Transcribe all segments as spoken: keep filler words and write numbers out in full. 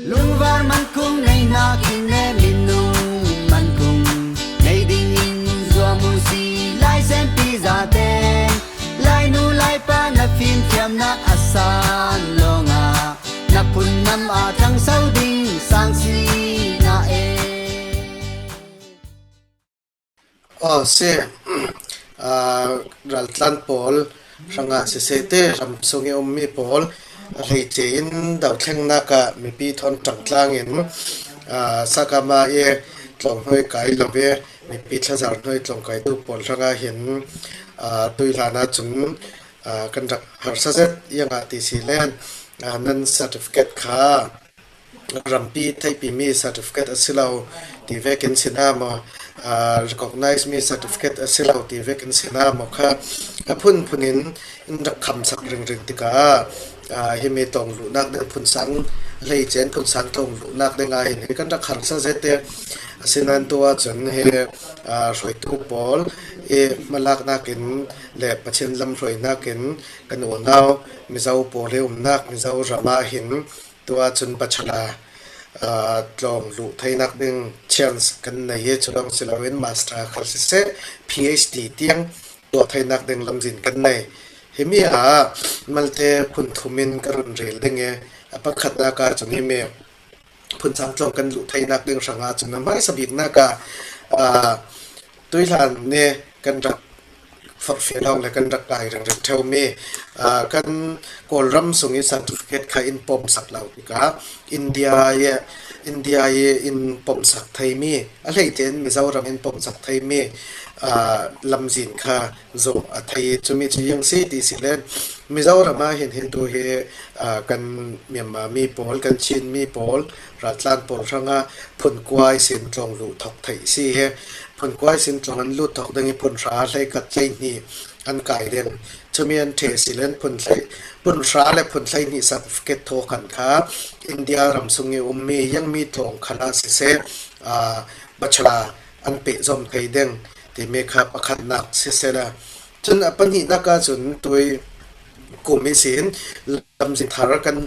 Lungvar man kung nei nakin ne minung man kung nei dingin zuam uh si. Lai senpi zaten, lai nu lai pa na fimthiamnak a san lawngah na phun nam a tang sau ding sang si na e. Aw si, aa, raltlan pawl hrangah sisehte ram sung i ummi pawl a hleice in dothlengnakah mipi thawn ṭangtlangin, aa, sakama i tlawng hnuai kai lo i mipi thlazar hnuai tlawng kaitu pawl hrangah hin, aa, tuihlan ah cun, aa, kan rak harsa zet. Iangah ti si len, aa, nan certificate kha rampi theihpimi certificate a si lo ti vekin si na maw, aa, recognize mi certificate a si lo ti vekin si na maw kha a phunphun in in rak khamsak ringring tikah, aa, himi tlawng luhnak ding phun sang hleice in phun sang tlawng luhnak ding ah hin hi kan rak harsa zet e. Asinan tu ah cun hi, aa, hruaitu pawl i hmalaknak in le Pathian lam hruainak in kan unau Mizo pawl i umnak Mizoram ah hin tu ah cun bachelor, aa, tlawng luh theinak ding chance kan nei i, cu lawng si loin master khal siseh, PhD tiang tuah theinak ding lamzin kan nei. Himi ah malte phun thum in ka run rel ding i, a pakhatnak ah cun himi phun sang tlawng kan luh theinak ding hrangah cun a hmaisa biknak ah, aa, tuihlan nih kan rak forhfial hawng le kan rak kai ringring ṭheumi, aa, kan Kawlram sung i certificate kha in pomsak lo tikah India i, India i in pomsak theimi, a hleice in Mizoram in pomsak theimi, aa, lamzin kha zawh a thei i, cumi cu ziang si ti si len Mizoram ah hin, hin tu hi, aa, kan Myanmar mi pawl, kan Chin mi pawl, raltlan pawl hrangah phun kua ihsin tlawng luh thawk theih si hi. Phun kua ihsin tlawng an lut thawk ding i phun hra hleikhat hleihnih an kai ding. Cumi an ṭheh si len phun hlei-, phun hra le phun hleihnih certificate thaw khan kha India ram sung i ummi ziangmi tlawng khal ah siseh, aa, bachelor an pehzom thei ding timi kha pakhatnak siseh la, cun a pahnihnak ah cun tui kum ihsin lamzin thar kan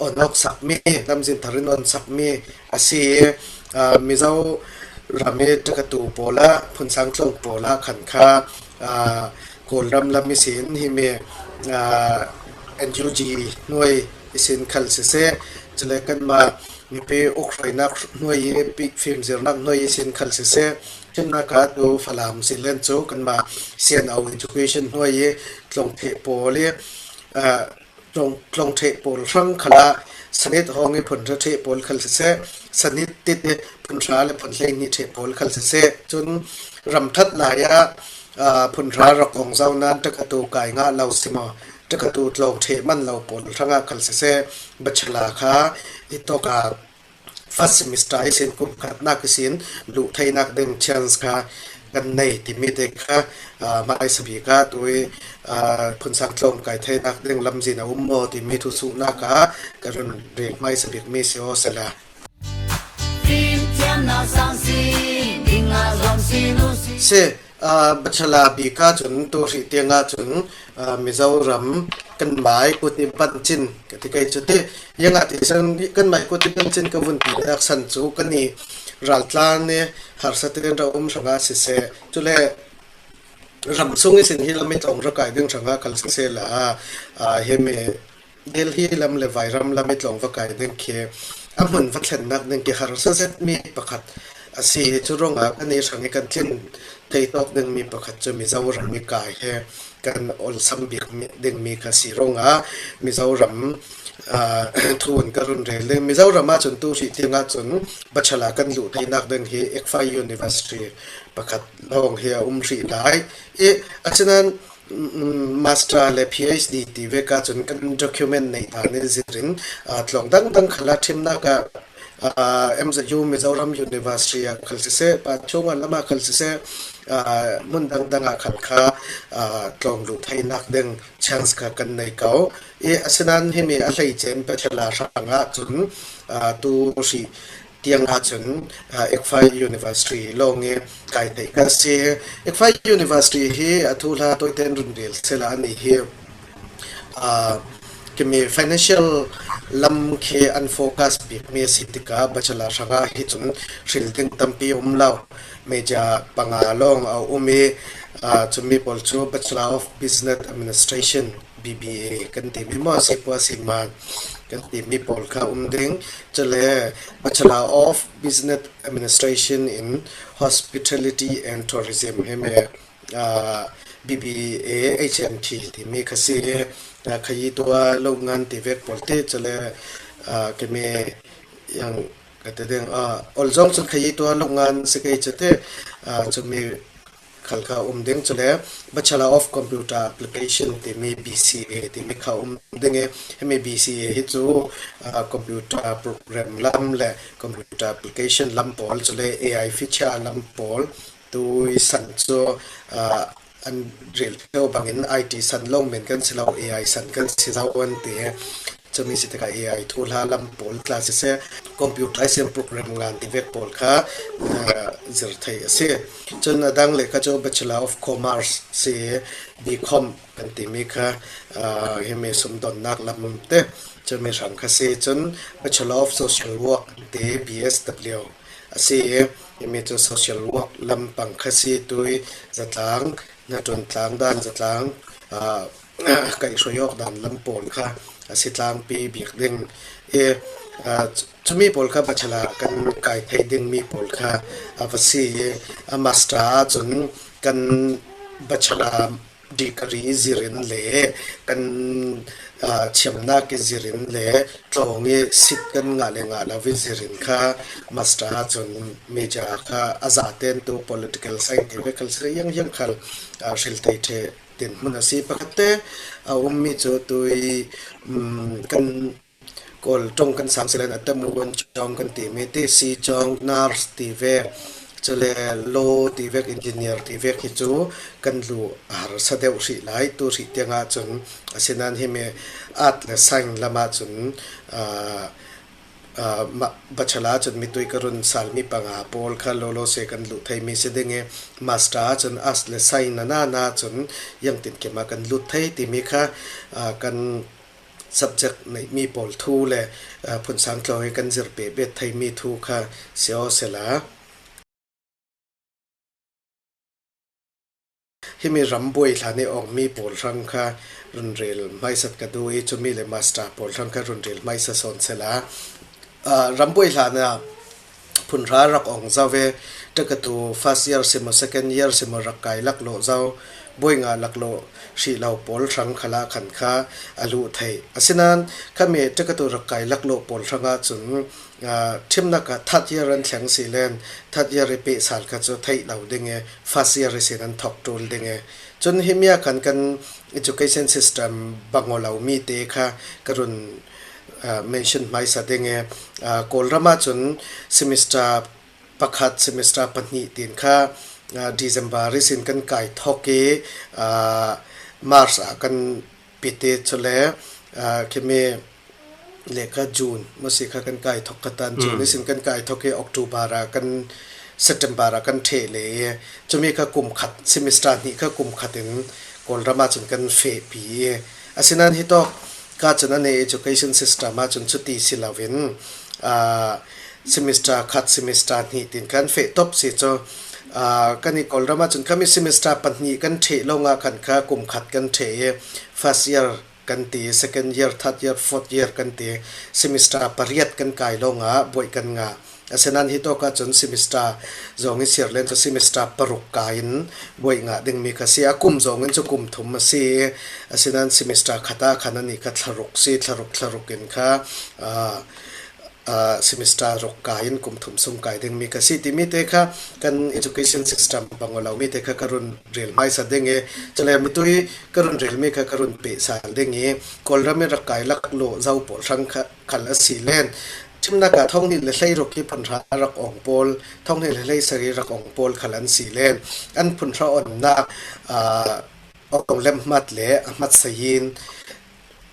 on awk sakmi, lamzin thar in on sakmi a si. Aa, Mizoram i ṭakatu pawl ah, phun sang tlawng pawl ah khan kha, aa, Kawlram lam ihsin himi, aa, NUG hnuai ihsin khal siseh, cule kanmah mipi ukhruainak hnuai i, pi-, fimzirnak hnuai ihsin khal siseh, ṭhimnak ah tu Falam si len cu kanmah C N O Education hnuai i tlawng ṭheh pawl i, aa, tlawng, tlawng ṭheh pawl hrang khal ah sanit hawng i phun hra ṭheh pawl khal siseh, sanit tit i phun hra le phun hleihnih ṭheh pawl khal siseh, cun ram ṭhat lai ah, aa, phun hra rak kong zo nain ṭakatu kai ngah lo si maw, ṭakatu tlawng ṭheh man lo pawl hrangah khal siseh, bachelor kha i tawk ah first semester ihsin kum khatnak ihsin luh theinak ding chance kha kan nei timi te kha, aa, hmaisa bik ah tui, aa, phun sang tlawng kai theinak ding lamzin a um maw timi thusuhnak ah ka run rel hmaisa bikmi si aw sala. Fimthiamnak sang si, ding ah zuam si nu si. Si, aa, bachelor bik ah cun tu hrih tiang ah cun, aa, Mizoram kanmai kut i pancin ka ti kei cu ti. Ziangah ti san kanmai kut i pancin ka vun tinak san cu kan i raltlan i harsa tein ra um hrangah siseh, cule ram sung ihsin hi lam i tlawng ra kai ding hrangah khal siseh la, aa, himi Delhi lam le Vairam lam i tlawng va kai ding khi a hmun va thlennak ding khi harsa zetmi pakhat a si. Cu ruangah kan i hrang i kan tlin thei tawk dingmi pakhat cu Mizoram i kai hi kan olsam bik mi, dingmi kha si ruangah Mizoram, aa, thu in ka run rel ding. Mizoram ah cun tu hrih tiang ah cun bachelor kan luh theinak ding hi Ekfai University pakhat lawng hi a um hrih lai. I, asinan, mm, master le PhD ti vek ah cun kan document neih dan in zirin, aa, tlawng dangdang khal ah ṭhimnak ah, aa, M Z U Mizoram University ah khal siseh, pa chungah lam ah khal siseh, aa, hmun dangdang ah khal kha, aa, tlawng luh theinak ding chance kha kan nei ko. I, asinan himi a hleice in bachelor hrangah cun, aa, tu hrih tiang ah cun, aa, Ekfai University lawng i kai theih kan si. Ekfai University hi a thuhla tawite in run rel sehla, anih hi, aa, kimi financial, lam khi an focus bikmi a si tikah bachelor hrangah hi cun hril ding tampi a um lo. Major panga lawng a um i, aa, cumi pawl cu Bachelor of Business Administration, B B A kan timi maw, a si pua a si man kan timi pawl kha um ding. Cule Bachelor of Business Administration in Hospitality and Tourism, hi me, aa, B B A H N T timi kha si. Aa, khayi tua lo ngan ti vek pawl te, cule, aa, kemi yang ka te ding, aa, ol zong cun khayi tua lo ngan si kei cu te, aa, cumi khal kha um ding. Cule Bachelor of Computer Application timi, B C A timi kha um ding i, himi B C A hi cu, aa, computer program lam le computer application lam pawl, cule A I feature lam pawl, tui san cu, aa, an rel ṭheu bangin I T san lawng men kan si lo, A I san kan si lo an ti. Cumi si tikah A I thuhla lam pawl tla siseh, computer a siam program ngan ti vek pawl kha, aa, zir thei a si. Cun a dang le kha cu Bachelor of Commerce si, B Com kan timi kha, aa, himi sumdonnak lam te, cumi hrang kha si. Cun Bachelor of Social Work kan ti, B S W a si. Himi cu social work lampang kha si, tui zatlang, hnaṭuan tlang dan zatlang, aa, kaihhruai awk dan lam pawl kha a si tlangpi bik ding i, aa, cu-, cumi pawl kha bachelor kan kai thei dingmi pawl kha a va si i, a master ahcun kan bachelor degree zirin le kan, aa, thiamnak i zirin le tlawng i sit kan ngah le ngah lo i zirin kha master ahcun major kha a zaten tu political science ti ve khal si, hiang hiang khal, aa, hril thei ṭheh dinhmun a si. Pakhat te a ummi cu tui, um, kan Kawl ṭong kan sang si len a tam uan cawng kan timi ti, si cawng, nurse ti vek, cule law ti vek, engineer ti vek hi cu kan lu a harsa deuh hrih lai. Tu hrih tiang ahcun, asinain himi art le science lam ahcun, aa, aa, ma-, bachelor ahcun mitui ka run salmi panga pawl kha lawlaw se kan luh theimi si ding i, master ahcun arts le science na na na ahcun ziangtinkim ah kan lut thei timi kha, aa, kan subject neihmi pawl thu le, aa, phunsang tlawng i kan zir pehpet theimi thu kha si aw sehla. Himi ram buai hlan i awngmi pawl hrang kha run rel hmaisat ka duh i, cumi le master pawl hrang kha run rel hmaisa sawn sehla. Aa, ram buai hlan ah phunhra rak ong zo ve, ṭakatu first year si maw, second year si maw, rak kai laklawh zo, buai ngah laklawh hrih lo pawl hrang khalah khan kha a luh theih. Asinain khami ṭakatu rak kai laklawh pawl hrang ahcun, aa, ṭhimnak ah third year an thleng si len, third year i pehsal kha cu theih lo ding i, first year i sin an thawk ṭul ding i. Cun himi ah khan kan education system bang aw lomi te kha ka run, aa, mention hmaisa ding i, aa, Kawlram ahcun semester pakhat, semester pahnih tin kha, aa, December i sin kan kai thawk i, aa, March ah kan pit i, cule, aa, khimi le kha June maw si kha kan kai thawk kha tan, June i sin kan kai thawk i, October ah kan, September ah kan ṭheh le i, cumi kha kum khat, semester hnih kha kum khat in Kawlram ahcun kan fehpi i, asinain hitawk ka cun an i education system ahcun cuti si loin, aa, semester khat, semester hnih tin kan feh top si cu, aa, kan i Kawlram ahcun khami semester pahnih kan ṭheh lawng ah khan kha kum khat kan ṭheh i, first year kan ti, second year, third year, fourth year kan ti, semester pariat kan kai lawng ah buaih kan ngah. Asinain hitawk ahcun semester zong i siar len cu semester paruk kai in buaih ngah dingmi kha si. A kum zong in cu kum thum a si. Asinain semester khat ah khan an i kha thlaruk si, thlaruk, thlaruk in kha, aa, aa, semester ruk kai in kum thum sung kai dingmi kha si timi te kha kan education system bang aw lomi te kha ka run rel hmaisa ding i, cule mitui ka run relmi kha ka run pehsal ding i, Kawlram i rak kai laklawh zo pawl hrang kha, khal a si len, ṭhimnak ah thonghnih le hleiruk i phunhra rak ong pawl, thonghnih le hleisarih rak ong pawl khal an si len, an phunhra onnak, aa, ong lem hmat le a hmat sayin,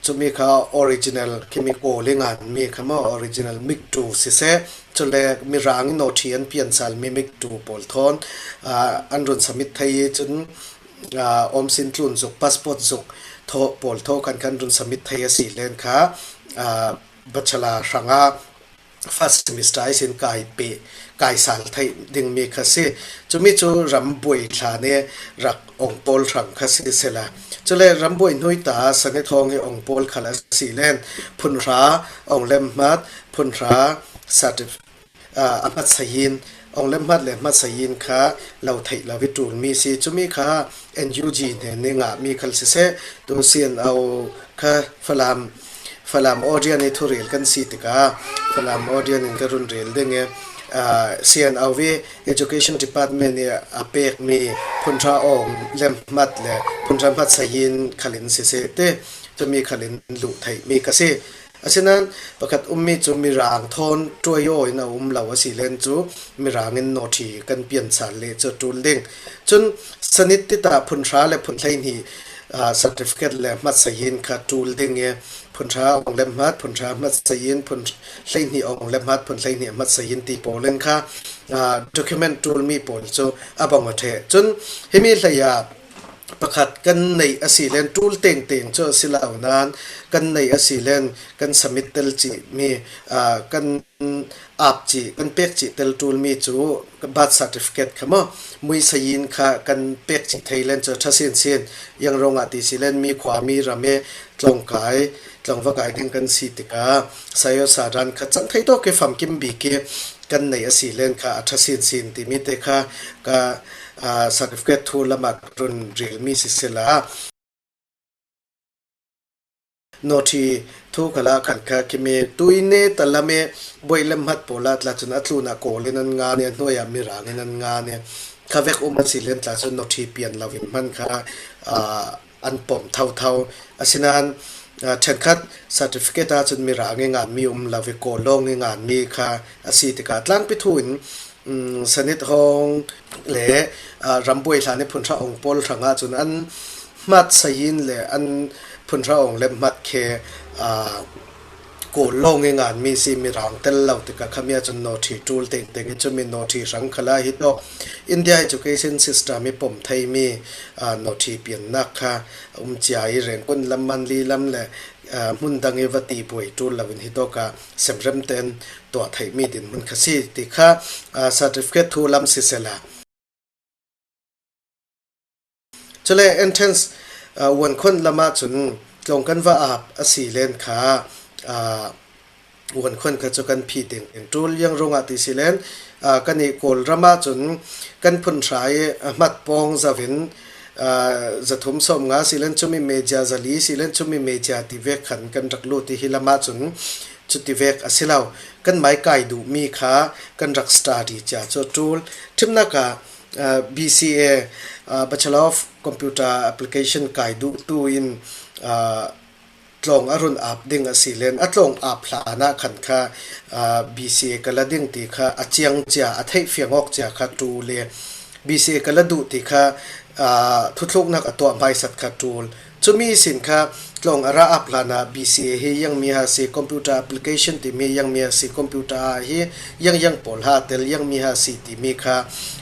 cumi kha original, khimi Kawl i nganmi kha maw, original miktu siseh, cule Mirang i nawṭhi an piansalmi miktu pawl thawn, aa, an run submit thei i cun, aa, awmsin tlun zuk, passport zuk thaw, pawl thaw khan khan run submit thei a si len kha, aa, bachelor hranga first semester ihsin kai pe, kai sal theih ding mi kha si. Cumi cu ram buai hlan i rak ong pawl hrang kha si sila. Cule ram buai hnuai ta sanit hawng i ong pawl khal a si len phunhra ong lemhmat, phunhra certif-, aa, a hmatsayin, ong lemhmat le hmatsayin kha lo theih lo i ṭul mi si. Cumi kha N U G hnen i ngah mi khal siseh, tu C N O kha Falam, Falam audience i thurel kan si tikah Falam audience in ka run rel ding i, aa, C N O i Education Department i a pek mi phunhra ong lemhmat le phunhra hmatsayin khal in siseh te, cumi khal in luh theih mi kha si. Asinan pakhat um mi cu Mirang thawn ṭuai aw in a um lo a si len cu Mirang in nawṭhi kan pian sal le cu ṭul ding. Cun sanit tita phunhra le phun hleihnih, aa, certificate le hmatsayin kha ṭul ding i phunhra ong lemhmat, phunhra hmatsayin, phun hleihnih ong lemhmat, phun hleihnih hmatsayin ti pawl in kha, aa, document ṭul mi pawl cu a bang aw ṭheh. Cun himi hlei ah pakhat kan neih a si len ṭul tengteng cu a si lo nain kan neih a si len kan submit tel cih mi, aa, kan ap cih, kan pek cih tel ṭul mi cu birth certificate kha maw, muisayin kha kan pek cih thei len cu a ṭha sinsin. Yang ruangah ti si len mi khua mi ram i tlawng kai, tlawng va kai ding kan si tikah sayo sadan kha cang thei tawk i famkim bik i kan neih a si len kha a ṭha sinsin timi te kha ka, aa, certificate thu lamah ka run rel mi si sila. Nawṭhi thu khalah khan kha kimi tui ne talam i buai lemhmat pawl ah tla cun a tlunah Kawl in an ngan i a hnuai ah Mirang in an ngan i kha vek um a si len tla cun nawṭhi pian lo in hman kha, aa, an pom thotho. Asinan, aa, ṭhenkhat certificate ah cun Mirang i ngan mi um lo i Kawl lawng i ngan mi kha a si tikah tlangpi thu in, um, sanit hawng le, aa, rambuai hlan i phunhra ong pawl hrangah cun an hmatsayin le an phunhra ong lemhmat khe, aa, Kawl lawng i ngan mi si Mirang tel lo tikah khami ah cun nawṭhi ṭul tengteng i cumi nawṭhi hrang khalah hi tawk India education system i pom thei mi, aa, nawṭhi piannak kha um cia i Rengkun lam, Manli lam le, aa, hmun dang i va ti buai ṭul lo in hi tawk ah semrem ten tuah theih mi dinhmun kha si ti kha, aa, certificate thu lam si sela. Cule entrance, aa, vuankhuan lamah cun tlawng kan va ap a si len kha, aa, vuankhuan kha cu kan phi tengteng ṭul yang ruangah ti si len, aa, kan i Kawl ram ah cun kan phunhra i a hmat pawng zo in, aa, zathum sawmnga si len cumi media, zali si len cumi media ti vek khan kan rak lut i hi lamah cun cuti vek a si lo. Kan mai kai duh mi kha kan rak study cia cu a ṭul. Ṭhimnak ah, aa, B C A, aa, Bachelor of Computer Application kai duh tu in, aa, tlawng a run ap ding a si len a tlawng ap hlan ah khan kha, aa, B C A ka la ding ti kha a ciang cia, a theih fiang awk cia kha ṭul i B C A ka la duh ti kha, aa, thutluknak a tuah hmaisat kha ṭul. Cumi sin kha tlawng a ra ap hlan ah B C A hi yang mi ha si, computer application ti mi yang mi ha si, computer ah hi yang yang pawl ha tel yang mi ha si ti mi kha,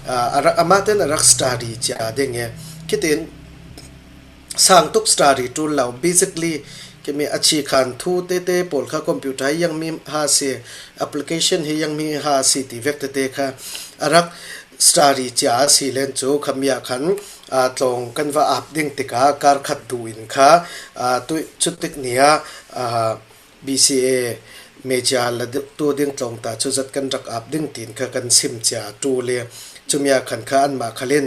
aa, a rak, amah ten a rak study cia ding i khitin sang tuk study ṭul lo, basically kimi a chi khan thu tete pawl kha computer hi yang mi ha si, application hi yang mi ha si ti vek tete kha a rak study cia a si len cu khami ah khan, aa, tlawng kan va ap ding tikah kar khat duh in kha, aa, tu, cutik ni ah, aa, B C A major la tu ding tlawng ta cu zat kan rak ap ding tiin kha kan sim cia ṭul i cumi ah khan kha anmah khal in,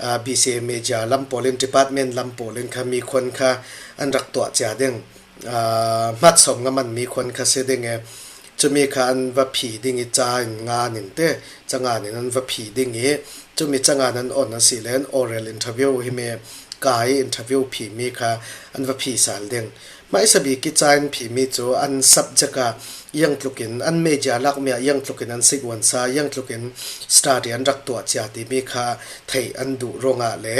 aa, B C A major lam pawl in, department lam pawl in kha mi khuan kha an rak tuah cia ding, aa, hmat sawmnga man mi khuan kha si ding i cumi kha an va phi ding i ca in ngan in te, ca ngan in an va phi ding i cumi ca ngan an on a si len oral interview hi mi kai interview phi mi kha an va phi sal ding. Hmaisa bik i ca in phi mi cu an subject ah yang tlukin an major lak mi ah yang tlukin an sik uan sa, yang tlukin study an rak tuah cia ti mi kha theih an duh ruangah le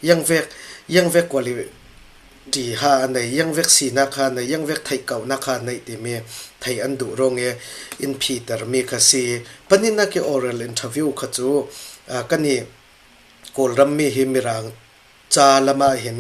yang vek, yang vek quality ha a nei, yang vek sinak ha a nei, yang vek theih kauhnak ha a nei ti mi theih an duh ruang i in phiter mi kha si. Pahnihnak i oral interview kha cu, aa, kan i Kawlram mi hi Mirang ca lamah hin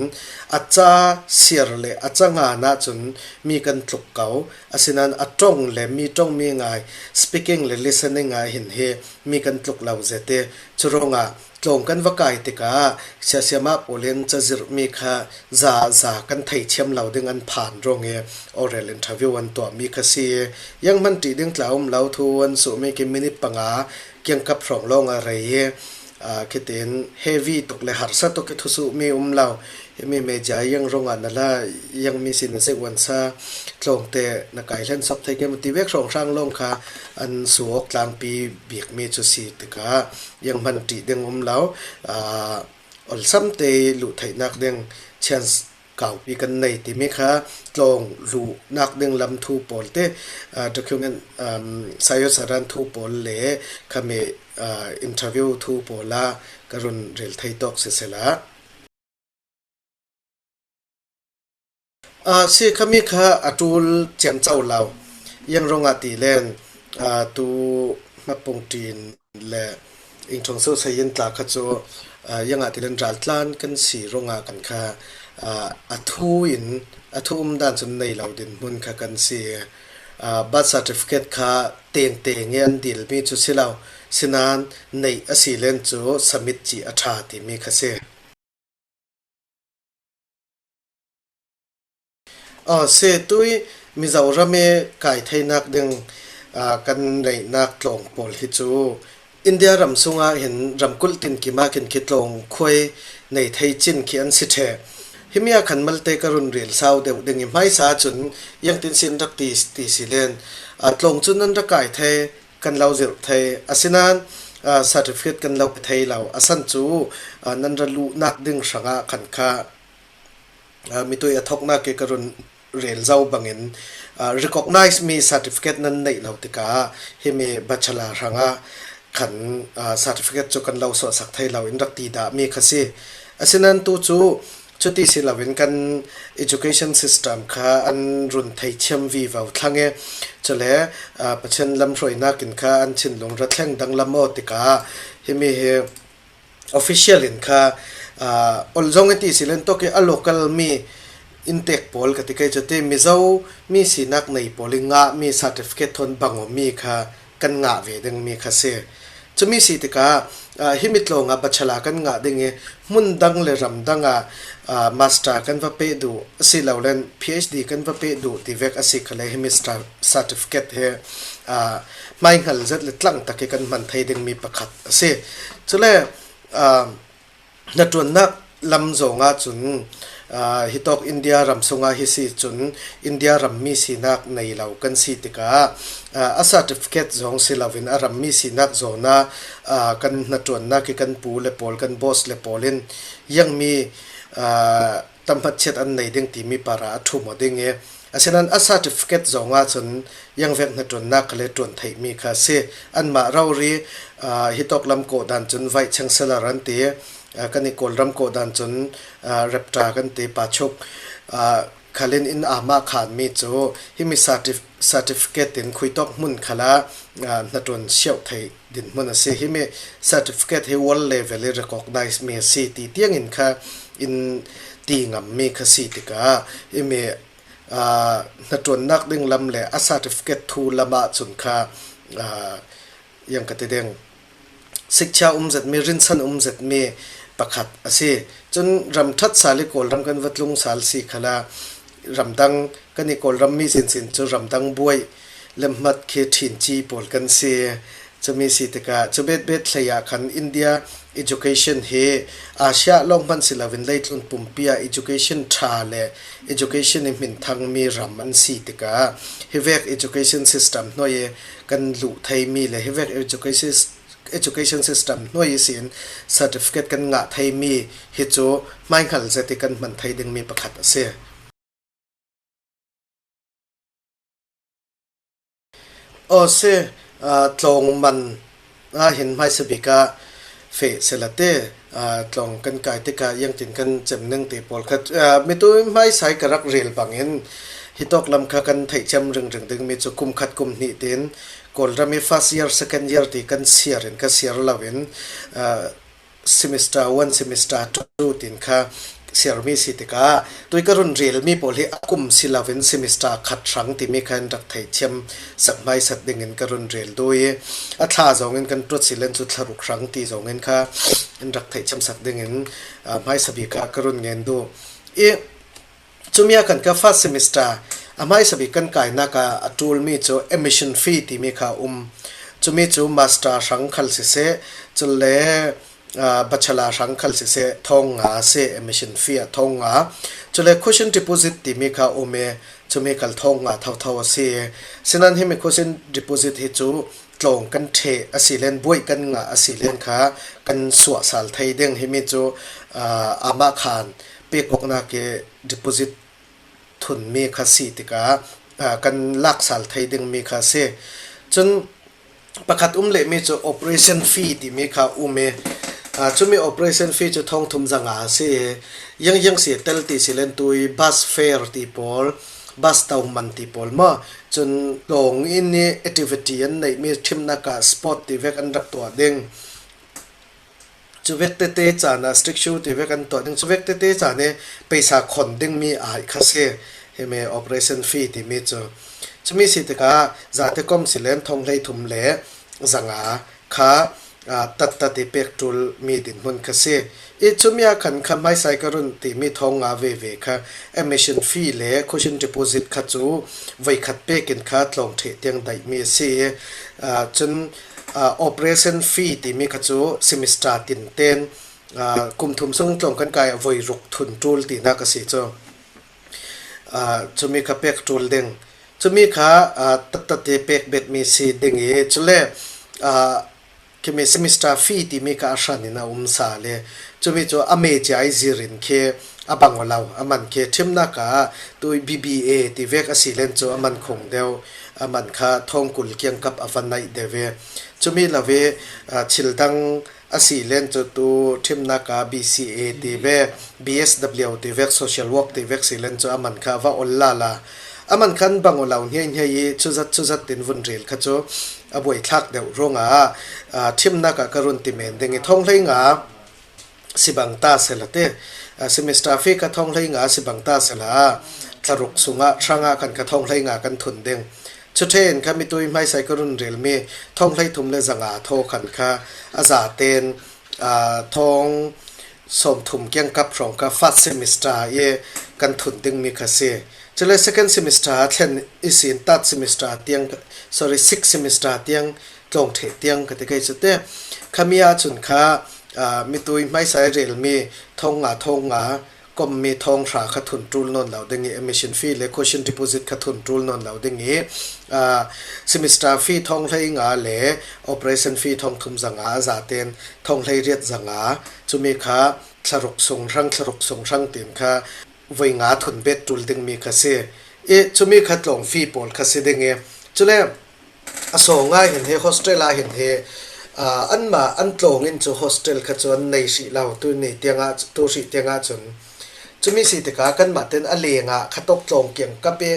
a ca siar le a ca ngan ahcun mi kan tluk ko. Asinain a ṭong le mi ṭong mi ngai, speaking le listening ah hin hi mi kan tluk lo zet i, cu ruangah tlawng kan va kai tikah siasiamah pawl in cazirhmi kha za za kan thei thiam lo ding an phan ruang i oral interview an tuahmi kha si. Yang hman ṭih ding tla um lo, thu an suhmi khi minute panga kiangkap hrawng lawng a rei i, aa, khitin heavy tuk le harsa tuk i thusuhmi um lo. Himi media yang ruangah na la, yang mi sin na zek uansa tlawngte na kai hlen sawk thei ke maw ti vek hrawnghrang lawng kha an suak tlangpi bikmi cu si tikah yang hman ṭih ding um lo. Aa, olsamte luh theihnak ding chance kaupi kan nei timi kha tlawng luhnak ding lam thu pawl te, aa, document, um, sayo saran thu pawl le khami, aa, interview thu pawl ah ka run rel thei tawk siseh la. Aa, si khami kha a ṭul ciamco lo. Yang ruangah ti len, aa, tu hmapung ṭin le ingṭhong so sayin tla kha cu, aa, yang ah ti len raltlan kan si ruangah kan kha, aa, a thu in, a thu um dan cun nei lo dinhmun kha kan si. Aa, birth certificate kha tengteng i an dilmi cu si lo, sinain neih a si len cu submit cih a ṭha timi kha si. Aw, si tui Mizoram i kai theinak ding, aa, kan neihnak tlawng pawl hi cu India ram sungah hin ramkulh tinkim ah khin khi tlawng khuai nei thei cin khi an si ṭheh. Himi ah khan malte ka run rel sau deuh ding i hmaisa cun yang tin sin rak ti, ti si len, aa, tlawng cu nan rak kai thei, kan lo zirh thei, asinain, aa, certificate kan lo pe thei lo. A san cu, aa, nan ra luhnak ding hrangah khan kha, aa, mitui a thoknak i ka run rel zo bangin, aa, recognize mi certificate nan neih lo tikah himi bachelor hrangah khan, aa, certificate cu kan lo suahsak thei lo in rak ti dahmi kha si. Asinain tu cu Cuti si loin kan education system kha an run thei thiam vivo thlang i, cule, aa, Pathian lamhruainak in kha an thinlung ra thleng danglam aw tikah himi hi official in kha, aa, ol zong i ti si len tawk i a local mi inntek pawl ka ti kei cu ti Mizo mi sinak nei pawl i ngahmi certificate thawn bang awmi kha kan ngah ve dingmi kha si. Cumi si tikah, aa, himi tlawng ah bachelor kan ngah ding i hmun dang le ram dang ah, aa, master kan va peh duh a si lo len P H D kan va peh duh ti vek a si khale himi sta-, certificate hi, aa, hmaihngal zet le tlang tak i kan hman thei dingmi pakhat a si. Cule, aa, hnaṭuannak lam zong ahcun, aa, hitawk India ram sungah hi si cun India rammi sinak nei lo kan si tikah, aa, a certificate zong si loin a rammi sinak zawn ah, aa, kan hnaṭuannak i kan pu le pawl, kan boss le pawl in yangmi, aa, tamhmatchiat an nei ding timi parah a ṭhum aw ding i, asinain a certificate zong ahcun yang vek hnaṭuannak kha le ṭuan theihmi kha si. Anmah rori, aa, hitawk lam kawh dan cun Vice Chancellor an ti, aa, kan i Kawlram kawh dan cun, aa, Repta kan ti, Pa Chuk, aa, khalin in amah khanmi cu himi certif-, certificate in khuitawk hmun khalah, aa, hnaṭuan siauh theih dinhmun a si. Himi certificate hi world level i recognize mi a si ti tiangin kha in ti ngammi kha si tikah himi, aa, hnaṭuannak ding lam le a certificate thu lam ahcun kha, aa, yang ka ti ding, sikcha um zetmi, rinsan um zetmi pakhat a si. Cun ram ṭhat sal i Kawlram kan va tlung sal si khala ramdang kan i Kawlram mi sinsin cu ramdang buai le hmat khi ṭhinci pawl kan si. Cumi si tikah cu betbet hlei ah khan India education hi Asia lawng hman si loin leitlun pumpi ah education ṭha le education i hminthangmi ram an si tikah hivek education system hnuai i kan luh theimi le hivek education, education system hnuai ihsin certificate kan ngah theimi hi cu hmaihngal zet i kan hman thei dingmi pakhat a si. Aw si, aa, tlawng man ah hin hmaisa bik ah feh sehla te, aa, tlawng kan kai tikah iangtin kan cem ning ti pawlkhat, aa, mitui hmaisa i ka rak rel bangin hitawk lam kha kan theihcem ringring dingmi cu kum khat kum hnih tin Kawlram i first year, second year ti kan siar in ka siar loin, aa, semester one, semester two tin kha siar mi si tikah tui ka run rel mi pawl hi a kum si loin semester khat hrang timi kha in rak theihthiam sak hmaisat dingin ka run rel duh i a thla zongin kan tuat si len cu thla ruk hrang ti zongin kha in rak theihthiam sak dingin, aa, hmaisa bik ah ka run ngen duh i cumi ah khan ka first semester a hmaisa bik kan kainak ah a ṭul mi cu admission fee timi kha a um. Cumi cu master hrang khal siseh, cule, aa, bachelor hrang khal siseh, thong nga a si, admission fee ah thong nga. Cule cushion deposit timi kha a um i, cumi khal thong nga thotho a si. Sinan himi cushion deposit hi cu tlawng kan ṭheh a si len, buaih kan ngah a si len kha kan suah sal thei ding. Himi cu, aa, amah khan pekawknak i deposit thun mi kha si tikah, aa, kan lak sal thei ding mi kha si. Cun pakhat um leh mi cu operation fee timi kha um i, aa, cumi operation fee cu thong thum za nga a si. Ziangziang si tel ti si len tui bus fare ti pawl, bus toman ti pawl maw, cun tlawng in i activity an neih mi ṭhimnak ah sport ti vek an rak tuah ding. Cuvek tete caan ah strict shoe ti vek an tuah ding, cuvek tete caan i peisa khon ding mi ai kha si. Himi operation fee timi cu, cumi si tikah zate kom si len thong hleithum le za nga kha, aa, tattat i pek ṭul mi dinhmun kha si. I cumi ah khan kha hmaisa i ka run timi thong nga veve kha admission fee le cushion deposit kha cu voikhat pek in kha tlawng ṭheh tiang daih mi a si. Aa, cun, aa, operation fee timi kha cu semester tinten, aa, kum thum sung tlawng kan kai ah voi ruk thun ṭul tinak a si cu. Aa, cumi kha pek ṭul ding. Cumi kha, aa, tattat i pek bet mi si ding i, cule, aa, khimi semester fee timi kha a hran in a um sal i, cumi cu a me cia i zirin khi a bang aw lo, a man khi ṭhimnak ah tui B B A ti vek a si len cu a man khung deuh, a man kha thong kul kiangkap a va naih deuh i, cumi lo i, aa, thil dang a si len cu tu ṭhimnak ah B C A ti vek, B S W ti vek, social work ti vek si len cu a man kha a va ol lala. A man kha an bang aw lo hniaihniai i cuzat cuzat tin vun rel kha cu a buaithlak deuh ruangah, aa, ṭhimnak ah ka run ti men ding i thong hlei nga si bang ta sela te, aa, semester fee kha thong hlei nga si bang ta sela, thla ruk sungah hrang ah khan kha thong hlei nga kan thun ding. Cu ṭhe in kha mitui hmaisa i ka run rel mi thong hleithum le za nga thaw khan kha a zaten, aa, thong sawmthum kiangkap hrawng kha first semester i kan thun ding mi kha si. Cule second semester thlen i sin, third semester tiang, sorry, sixth semester tiang tlawng ṭheh tiang ka ti kei cu te. Khami ah cun kha, aa, mitui hmaisa i rel mi thong nga, thong nga, kom mi thong hra kha thun ṭul nawn lo ding i, admission fee le cushion deposit kha thun ṭul nawn lo ding i, aa, semester fee thong hlei nga le operation fee thong thum za nga a zaten thong hlei riat za nga, cumi kha thla ruk sung hrang, thla ruk sung hrang tin kha voi nga thun bet ṭul ding mi kha si. I cumi kha tlawng fee pawl kha si ding i, cule a sawng ah hin hi, hostel ah hin hi, aa, anmah an tlawng in cu hostel kha cu an nei hrih lo, tu ni tiangah, tu hrih tiangah cun. Cumi si tikah kanmah ten a leng ah kha tawk tlawng kiangkap i,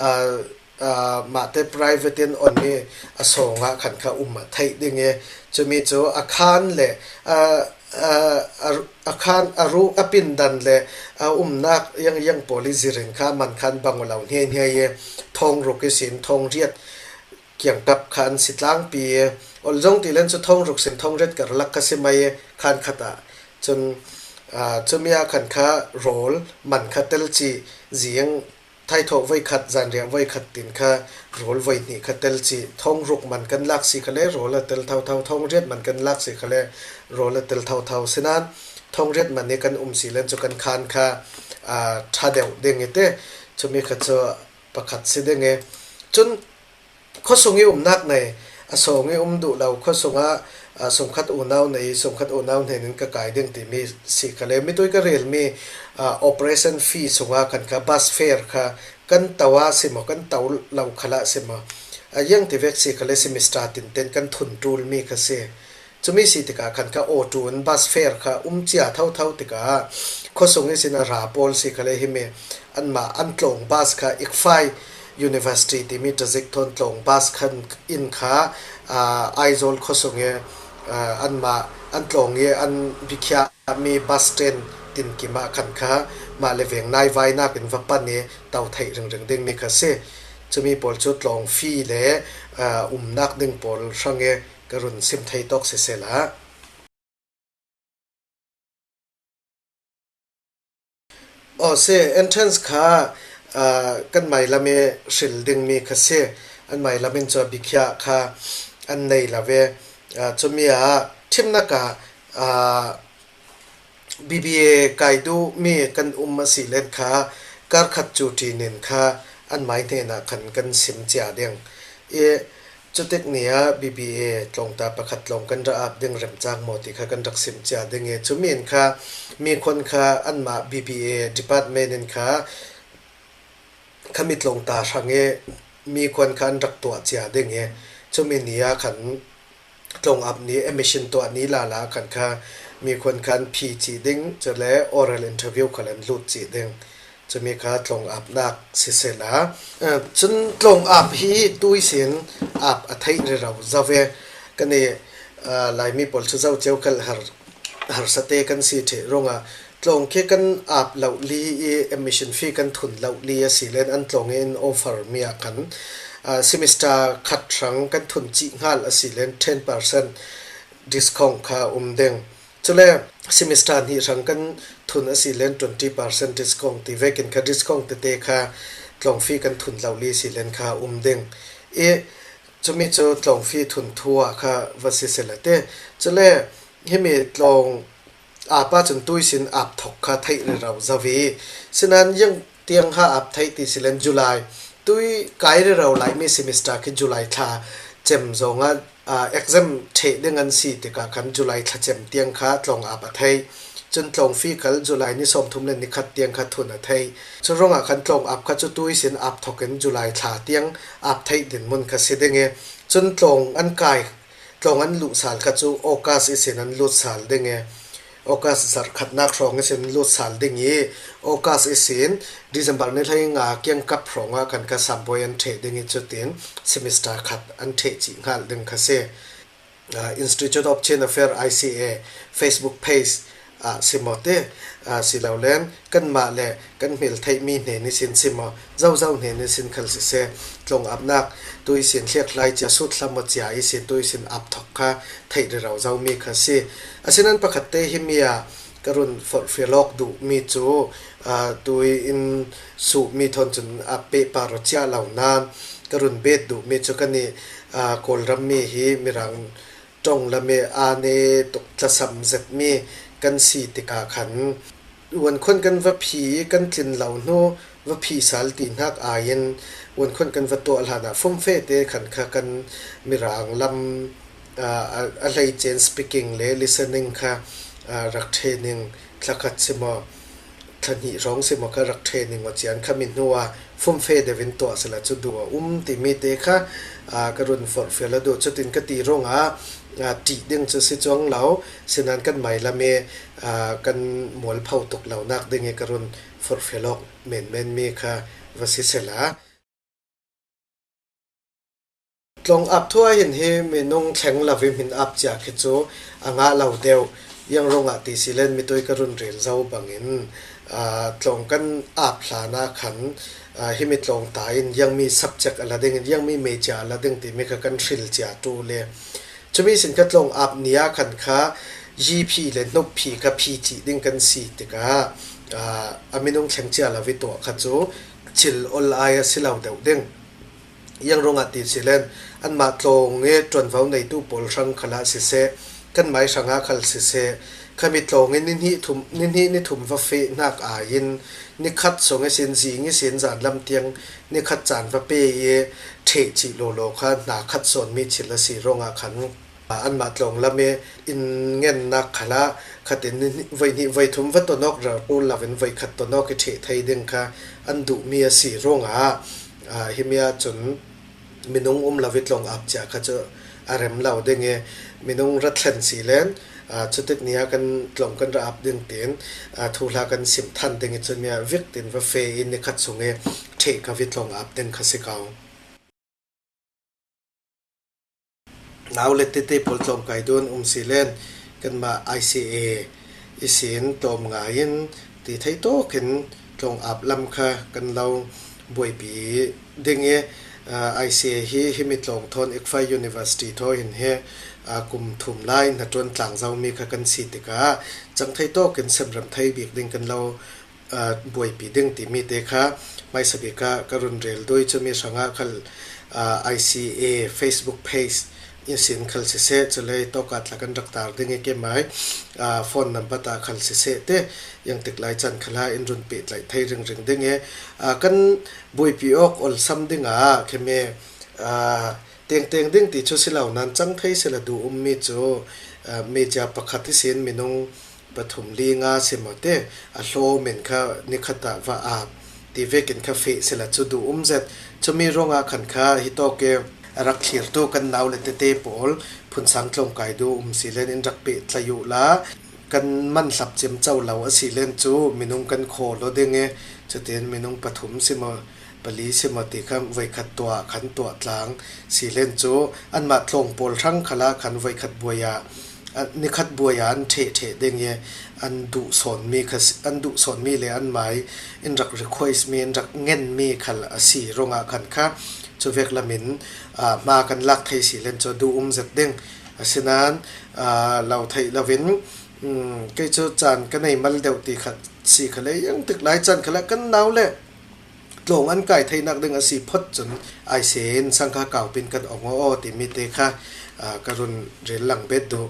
aa, aa, mahte private in on i a sawng ah khan kha um a theih ding i, cumi cu a khan le, aa, aa, a, a khan, a ru, a pindan le a umnak ziangziang pawl i zirin kha man khan bang aw lo hniaihniai i thong ruk i sin, thong riat kiangkap kha an si tlangpi i, ol zong ti len cu thong ruk sin thong riat karlak kha si mai i, khan khat ah cun, aa, cumi ah khan kha rawl man kha tel cih, zing thaithawh voikhat, zanriah voikhat tin kha rawl voi hnih kha tel cih, thong ruk man kan lak si kha le rawl a tel thotho, thong riat man kan lak si kha le rawl a tel thotho. Sinan thong riat man i kan um si len cu kan khan kha, aa, ṭha deuh ding i te, cumi kha cu pakhat si ding i. Cun khuasung i umnak nei, a sawng i um duh lo, khuasung ah, aa, sungkhat unau nei, sungkhat unau hnen in ka kai ding timi si kha le, mitui ka rel mi, aa, operation fee sungah khan kha bus fare kha kan to ah si maw, kan to lo khal ah si maw, a ziang ti vek si kha le, semester tinten kan thun ṭul mi kha si. Cumi si tikah khan kha auto in bus fare kha um cia thotho tikah khuasung i sin a ra pawl si kha le, himi anmah an tlawng bus kha ICFAI University timi Tazik thawn tlawng bus khan in kha, aa, Aizawl khuasung i, aa, anmah an tlawng i an biakhiahmi bus stand tinkim ah khan kha mah le veng naivai nakin va pan i tau theih ringring dingmi kha si. Cumi pawl cu tlawng fee le, aa, umnak ding pawl hrang i ka run sim thei tawk sisehla. Aw si, entrance kha, aa, kan mailam i hril dingmi kha si. An mailam in cu a biakhiah kha an nei lo ve. Aa, cumi ah ṭhimnak ah, aa, B B A kai duhmi kan um a si len kha, kar khat cu ṭin in kha an mai hnenah khan kan sim cia ding. I cutik ni ah B B A tlawngta pakhat tlawng kan rak ap ding remcang maw ti kha kan rak sim cia ding i, cumi in kha mikhuan kha anmah B B A department in kha khami tlawngta hrang i mikhuan kha an rak tuah cia ding i, cumi ni ah khan tlawng ap ni, admission tuah ni lala khan kha mikhuan kha an phi cih ding, cule oral interview khal an lut cih ding. Cumi kha tlawng apnak sisehla. Eh, cun tlawng ap hi tuisin ap a theih rero zo ve. Kan i, ah, Laimi pawl cu zo cio khal har, harsate kan si ṭheh ruangah tlawng khi kan ap lo li i admission fee kan thun lo li a si len an tlawng i in offer mi ah khan, ah, semester khat hrang kan thun cih hngal a si len ten percent discount kha um ding. Cule semester hnih hrang kan thun a si len twenty percent discount ti vekin kha discount tete kha tlawng fee kan thun lo li si len kha um ding. I cumi cu tlawng fee thun thu ah kha va sisehla te. Cule himi tlawng ap ahcun tuisin ap thok kha theih rero zo i, sinan ziang tiang ha ap theih ti si len July, tui kai rero laimi semester khi July thla cem zongah, aa, exam ṭheh ding an si tikah khan July thla cem tiang kha tlawng ap a theih. Cun tlawng fee khal July ni sawmthum le ni khat tiang kha thun a theih. Cu ruangah khan tlawng ap kha cu tuisin ap thok in July thla tiang ap theih dinmun kha si ding i, cun tlawng an kai, tlawng an luh sal kha cu August ihsin an lut sal ding i, August zarh khatnak hrawng ihsin an lut sal ding i, August ihsin December ni hleinga kiangkap hrawngah khan kha sambawi an ṭheh ding i, cutin semester khat an ṭheh cih hngal ding kha si. Ah, Institute of Chin Affairs, I C A, Facebook page ah si maw te, ah, si lo len kanmah le kan hmel theihmi hnen ihsin si maw, zozo hnen ihsin khal siseh, tlawng apnak tuisin hliakhlai cia, sut hlam maw cia ihsin tuisin ap thok kha theih rero zomi kha si. Asinan pakhat te himi ah ka run forhfial awk duhmi cu, aa, tui in suhmi thawn cun aa pehpar aw ciah lo nain ka run bet duhmi cu kan i, aa, Kawlram mi hi Mirang ṭong lam i aa ne tuk tlasam zetmi kan si tikah khan, uankhuan kan va phi i kan tlin lo hnu va phi sal ti hnak aiin uankhuan kan va tuah hlanah fumfe te khan kha kan Mirang lam, aa, a, a hleice in speaking le listening kha, aa, rak training thlakhat si maw, thla hnih hrawng si maw kha rak training aw cian khami hnu ah fumfe deuh in tuah sila cu duh a um timi te kha, aa, ka run forhfial a duh. Cutin ka ti ruangah, aa, ṭih ding cu si cuang lo, sinan kan mailam i, aa, kan mualpho tuk lonak ding i ka run forhfial awk menmen mi kha va si sila. Tlawng ap thu ah hin hi minung thleng lo i hmin ap cia khi cu a ngah lo deuh. Ziang ruangah ti si len mitui ka run rel zo bangin, aa, tlawng kan ap hlan ah khan, aa, himi tlawng ta in ziangmi subject a la ding, ziangmi major a la ding timi kha kan hril cia tu le. Cumi sin kha tlawng ap ni ah khan kha ziphi le hnuphi kha phi cih ding kan si tikah, aa, a minung thleng cia lo i tuah kha cu cil ol ai a si lo deuh ding. Ziang ruangah ti si len, anmah tlawng i ṭuanvo neitu pawl hrang khalah siseh, kan mai hrangah khal siseh, khami tlawng i ni hnih thum, ni hnih ni thum va feh hnak aiin ni khat sung ihsin, zing ihsin, zan lam tiang ni khat caan va pe i ṭheh cih lawlaw kha hna khat sawnmi thil a si ruangah khan, anmah tlawng lam i in ngennak khalah khatin ni hnih, voi hnih, voi thum va ton awk rero lo in voi khat ton awk i ṭheh thei ding kha an duhmi a si ruangah, aa, himi ahcun minung um lo i tlawng ap cia kha cu a rem lo ding i, minung ra thlen si len, aa, cutik ni ah kan tlawng kan ra ap ding tiin, aa, thuhla kan sim than ding i, cumi ah vik tin va fe i ni khat sung i ṭheh kha i tlawng ap ding kha si ko. Nau le tete pawl tlawng kai duh an um si len, kanmah I C A ihsin tlawm ngaiin ti thei tawkin tlawng ap lam kha kan lo buaipi ding i, aa, I C A hi himi tlawng thawn ICFAI University thaw hin hi, aa, kum thum lai hnaṭuan tlang zomi kha kan si tikah cang thei tawkin semrem thei bik ding kan lo, aa, buaipi ding timi te kha hmaisa bik ah ka run rel duh i, cumi hrangah khal, aa, I C A Facebook page ihsin khal siseh, cule tawka tla kan rak tar ding i, keimai, aa, phone number ah khal siseh te, iangtik lai can khalah in run pehtlaih thei ringring ding i, aa, kan buaipi awk olsam dingah khemi, aa, tengteng ding ti cu si lo, nan cang thei sila duh ummi cu, aa, media pakhat ihsin minung pathum li nga si maw te, a hlawm in kha nikhat ah va ap ti vekin kha feh sila cu duh um zet. Cumi ruangah khan kha hitawk i a rak thlirtu kan nau le tete pawl phunsang tlawngkai duh um si len in rak pehtlaih uhla, kan man hlap ciamco lo a si len cu minung kan khawl aw ding i, cutin minung pathum si maw, pali si maw ti kha voikhat tuah khan tuah tlang si len cu anmah tlawng pawl hrang khalah khan voikhat buai ah, a, nikhat buai ah an ṭheh ṭheh ding i an duh sawnmi kha si, an duh sawnmi le anmai in rak request mi, in rak ngenmi khal a si ruangah khan kha cuvek lamin, aa, hma kan lak thei si len cu duh um zet ding. Asinain, aa, lo theih loin, um, kei cu caan ka nei mal deuh ti khat si khale, iangtik lai can khalah kan nau le tlawng an kai theinak ding a si phot cun I C A in sangkha kaupin kan ong aw timi te kha, aa, ka run rel lang bet duh.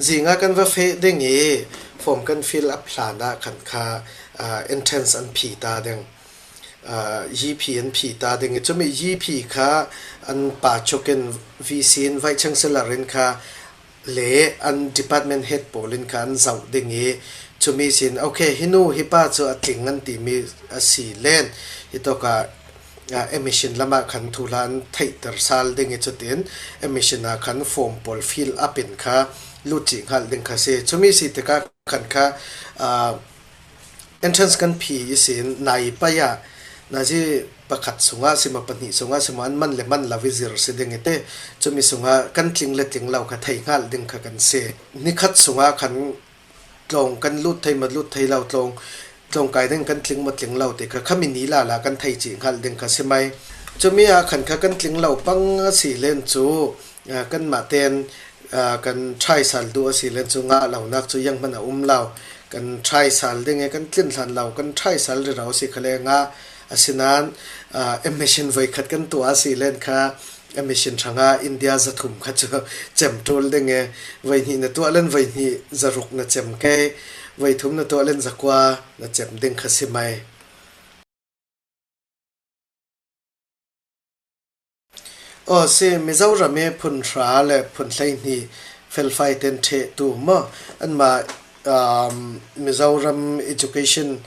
Zingah kan va feh ding i form kan fill up hlan ah khan kha, aa, entrance an phi ta ding. Aa, G P an phi ta ding i, cumi G P kha an pa chuk in, V C in, Vice Chancellor in kha le an department head pawl in kha an zoh ding i, cumi sin, okay, hi nu hi pa cu a tling an timi a si len, hitawkah, aa, admission lamah khan thuhla an theihter sal ding i, cutin admission ah khan form pawl fill up in kha lut cih hngalh ding kha si. Cumi si tikah khan kha, aa, entrance kan phi ihsin nai pai ah nazi pakhat sungah si maw, pahnih sungah si maw, an man le man lo i zir si ding i te, cumi sungah kan tling le tling lo kha thei hngalh ding kha kan si. Nikhat sungah khan tlawng kan lut thei maw, lut thei lo, tlawng, tlawng kai ding kan tling maw, tling lo ti kha khami ni lala kan thei cih hngalh ding kha si mai. Cumi ah khan kha kan tling lo pang a si len cu, aa, kanmah ten, aa, kan try sal duh a si len cu ngah lonak cu iang hmanh a um lo. Kan try sal ding i kan tlin hlan lo, kan try sal rero a si khale ngah. Asinain, aa, admission voikhat kan tuah a si len kha admission hrangah India zathum kha cu cem ṭul ding i, voihnih na tuah len voihnih zaruk na cem kei, voithum na tuah len zakua na cem ding kha si mai. Aw, si, Mizoram i phun hra le phun hleihnih felfai ten ṭhehtu maw? Anmah, um, Mizoram education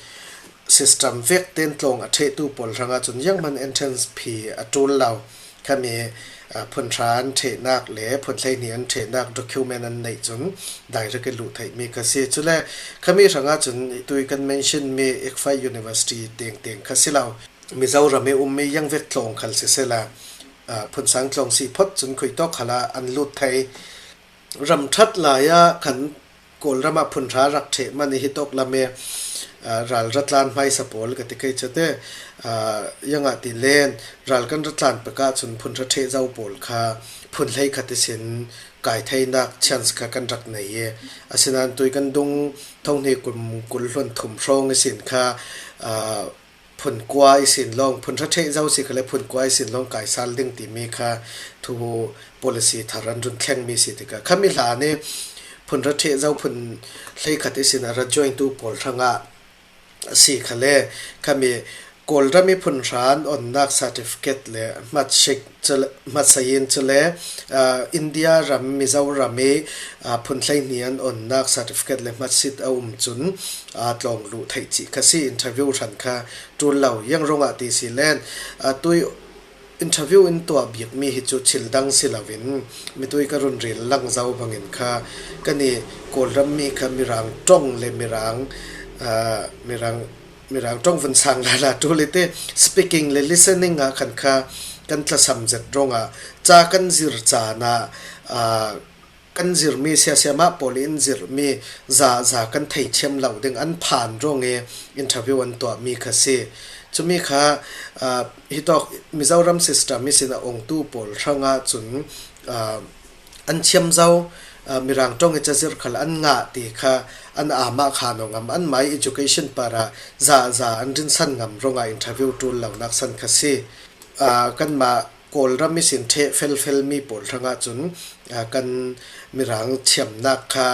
system vek ten tlawng a ṭhehtu pawl hrangah cun iang hmanh entrance phi a ṭul lo. Khami, uh, phun hra an ṭhehnak le phun hleihnih an ṭhehnak document an neih cun direct i luh theihmi kha si. Cule khami hrangah cun tui kan mention mi ICFAI University tengteng kha si lo. Mizoram i ummi iang vek tlawng khal sisela, aa, phunsang tlawng si phot cun khuitawk khalah an lut thei. Ram ṭhat lai ah khan Kawlram ah phun hra rak ṭheh man i hitawk lam i, aa, ral ratlan hmaisa pawl ka ti kei cu te, aa, iangah ti len ral kan ratlan pek ah cun phun hra ṭheh zo pawl kha phun hleikhat ihsin kai theinak chance kha kan rak nei i, asinain tui kan dung thonghnih kum kul hluan thum hrawng ihsin kha, aa, phun kua ihsin lawng, phun hra ṭheh zo si khale phun kua ihsin lawng kai sal ding timi kha thu policy thar an run thlengmi si tikah khami hlan i phun hra ṭheh zo, phun hleikhat ihsin a rak join tu pawl hrangah a si khale khami Kawlram i phun hra an onnak certificate le hmatshik cule, hmatsain cule, aa, India ram, Mizoram i, aa, phun hleihnih an onnak certificate le hmatsit a um cun, aa, tlawng luh theih cih kha si, interview hran kha ṭul lo. Iang ruangah ti si len, aa, tui interview in tuah bikmi hi cu thil dang si loin mitui ka run rel lang zo bangin kha kan i Kawlram mi kha Mirang ṭong le Mirang, aa, Mirang Mirang ṭong vun sang lala ṭul i te, speaking le listening ah khan kha kan tlasam zet ruangah, ca kan zir caan ah, aa, kan zirmi siasiama pawl in zirmi zaza kan thei thiam lo ding an phan ruang i interview an tuahmi kha si. Cumi kha, aa, hitawk Mizoram system ihsin a ongtu pawl hrangah cun, aa, an thiam zo, aa, Mirang ṭawng i cazir khal an ngah ti kha an amah khan aw ngam, anmah i education parah zaza an rinsan ngam ruangah interview ṭul lonak san kha si. Aa, kanmah Kawlram ihsin ṭheh felfel mi pawl hrangah cun, aa, kan Mirang thiamnak kha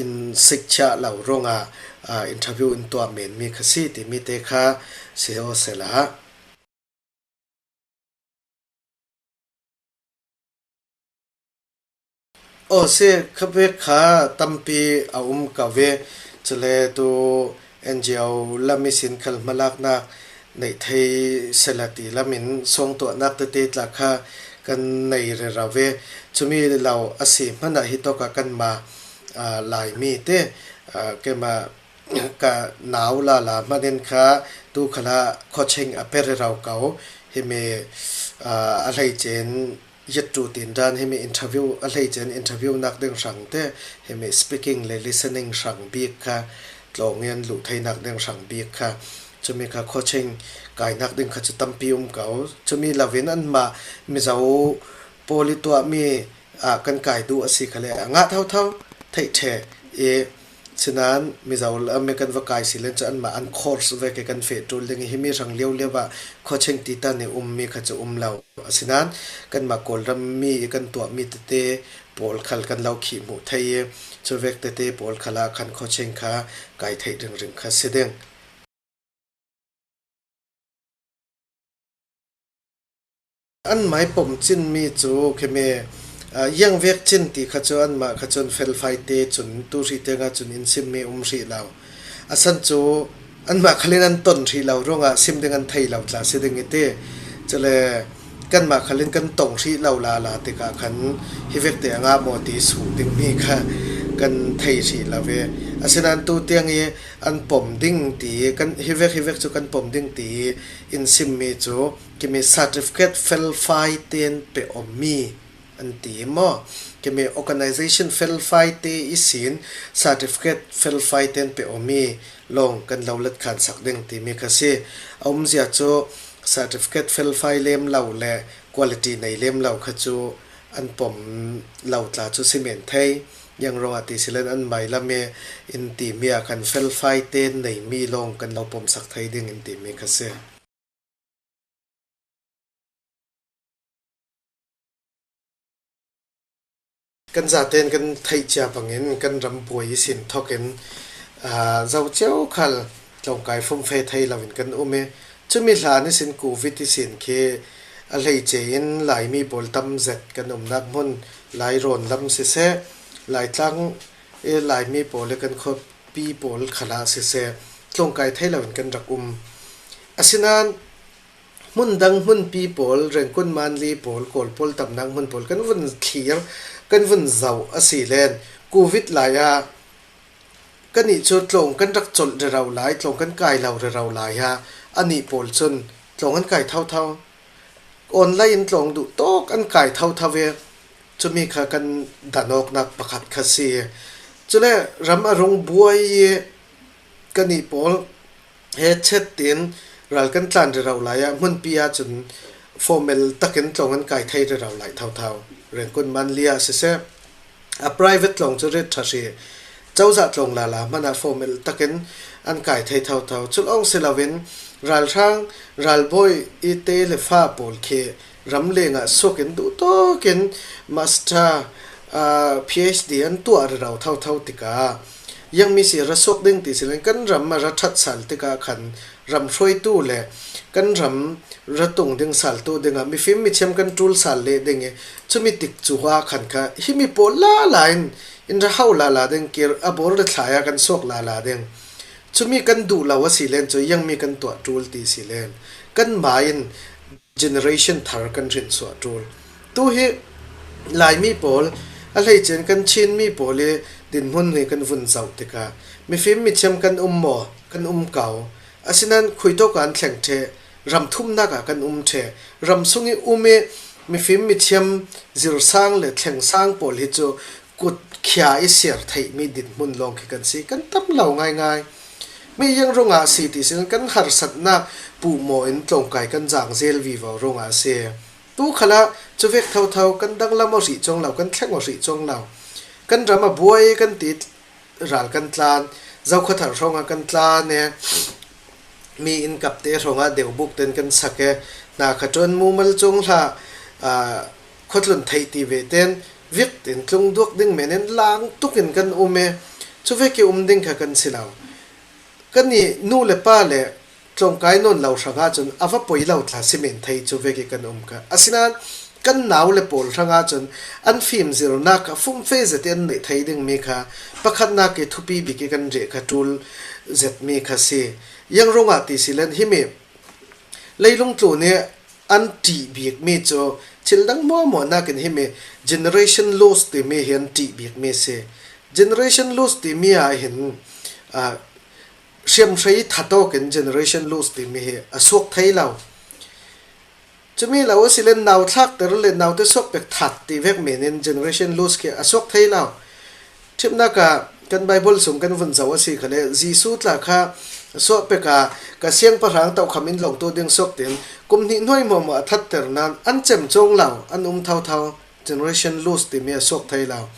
in sikchiah lo ruangah, aa, interview in tuah menmi kha si timi te kha si aw sehla. Aw, si kha vek kha tampi a um ko ve. Cule tu N G O lam ihsin khal hmalaknak neih thei sehla ti lamin suangtuahnak tete tla kha kan nei rero ve. Cumi lo a si hmanah hitawkah kanmah, aa, Laimi te, aa, keimah ka nau lala hmanin kha tu khalah coaching a pe rero ko. Himi, aa, a hleice in yet tu tin dan himi interview a hleice in interview nak ding hrang te, himi speaking le listening hrang bik kha tlawng in luh theinak ding hrang bik kha, cumi kha coaching kainak ding kha cu tampi um ko. Cumi loin anmah Mizo pawl i tuahmi ah kan kai duh a si khale a ngah thotho, theih ṭheh i, sinain Mizoram i kan va kai si len cu anmah an course vek i kan feh ṭul ding i, himi hrang liolio ah coaching ti tan i ummi kha cu um lo. Asinain kanmah Kawlram mi i kan tuahmi tete pawl khal kan lo khih hmuh thei i, cu vek tete pawl khalah khan coaching kha kai theih ringring kha si ding. Anmah i pom cinmi cu khimi, aa, iang vek cin ti kha cu anmah kha cun felfai te cun tu hrih tiangah cun in simmi um hrih lo. A san cu anmah khalin an ton hrih lo ruangah sim ding an thei lo tla si ding i ti. Cule kanmah khalin kan tong hrih lo lala tikah khan hi vek te a ngah maw ti suh dingmi kha kan thei hrih lo ve. Asinain tu tiang i an pom ding ti, kan hi vek, hi vek cu kan pom ding ti in simmi cu, kimi certificate felfai ten pe awmi an ti maw? Kimi organization felfai te ihsin certificate felfai ten pe awmi lawng kan lo latkhansak ding timi kha si. A umzia cu certificate felfai lem lo le quality nei lem lo kha cu an pom lo tla cu si men thei. Iang ruangah ti si len anmah i lam i in timi ah khan felfai ten neimi lawng kan lo pomsak thei ding in timi kha si. Kan zaten kan theih cia bangin kan ram buai ihsin thokin, aa, zo cio khal tlawngkai fumfe thei loin kan um i, cumi hlan ihsin covid ihsin khi a hleice in Laimi pawl tam zet kan umnak hmun Lairawn lam siseh, Laitlang i Laimi pawl i kan khuapi pawl khalah siseh, tlawngkai thei loin kan rak um. Asinain hmun dang hmunpi pawl, Rengkun Manli pawl, Kawl pawl tamnak hmun pawl kan vun thlir, kan vun zoh a si len, covid lai ah kan ih cu tlawng kan rak colh rero lai, tlawng kan kai lo rero lai ah anih pawl cun tlawng an kai thotho. Online in tlawng duh tawk an kai thotho ve. Cumi kha kan danawknak pakhat kha si. Cule ram a rung buai i kan ih pawl he chet tin ral kan tlan rero lai ah hmunpi ah cun formal takin tlawng an kai thei rero lai thotho. Rengkun Manli ah siseh, a private tlawng cu ret ṭha hrih, cozah tlawng lala hmanah formal takin an kai thei thotho. Cu lawng si loin ralhrang, ralbawi i te le fa pawl khi ramleng ah suak in duhtawk in master, aa, PhD an tuah rero thotho tikah, iangmi si ra suak ding ti si len kan ram a ra ṭhat sal tikah khan ram hruaitu le kan ram ra tung ding saltu dingah mifim mithiam kan ṭul sal leh ding i, cumi tik cu ah khan kha himi pawl lala in in ra hau lala ding, kir a bawr le thlai ah kan suak lala ding. Cumi kan duh lo a si len cu iangmi kan tuah ṭul ti si len kanmah in generation thar kan rinsuah ṭul. Tu hi Laimi pawl, a hleice in kan Chinmi pawl i dinhmun hi kan vun zoh tikah mifim mithiam kan um maw? Kan um ko. Asinain khuitawk ah an thleng ṭheh, ram thumnak ah kan um ṭheh. Ram sung i um i mifim mithiam zirsang le thlengsang pawl hi cu kutkhia i siar theihmi dinhmun lawng khi kan si, kan tam lo ngaingai. Mi ziang ruangah a si ti sin kan harsatnak puhmaw in tlawngkai kan zaang zel vivo ruangah a si. Tu khalah cuvek thotho kan danglam aw hrih cuang lo, kan thleng aw hrih cuang lo. Kan ram a buai kan ti ral kan tlan, zokhawthar hrawngah kan tlan e, mi in kapte hrawngah deubuk ten kan sak e, hna kha ṭuan mumal cung hlah, aa, khuatlun theih ti ve ten vik in tlung duak ding men in lang tuk in kan um e, cuvek i um ding kha kan si lo. Kan i nu le pa le tlawngkai nawn lo hrangah cun a va poi lo tla si men thei cuvek i kan um kha. Asinain kan nau le pawl hrangah cun an fimzirnak kha fumfe zet i an neih thei dingmi kha pakhatnak i thupi bik i kan reh kha ṭul zetmi kha si. Ziang ruangah ti si len himi leilung tlun i an ṭih bikmi cu thil dang muahmuah nakin himi generation loss timi hi an ṭih bikmi si. Generation loss timi ah hin, aa, hriamhrei that awk in generation loss timi hi a suak thei lo. Cumi lo a si len nau thlakter le naute suak pek that ti vek men in generation loss khi a suak thei lo. Ṭhimnak ah kan Bible sung kan vun zoh a si kha le Jesuh tla kha suak pek a ka siangpahrang tokham in lawngtu ding suak tin kum hnih hnuai hmuahhmuah a thatter nain an cem cuang lo, an um thotho. Generation loss timi a suak thei lo.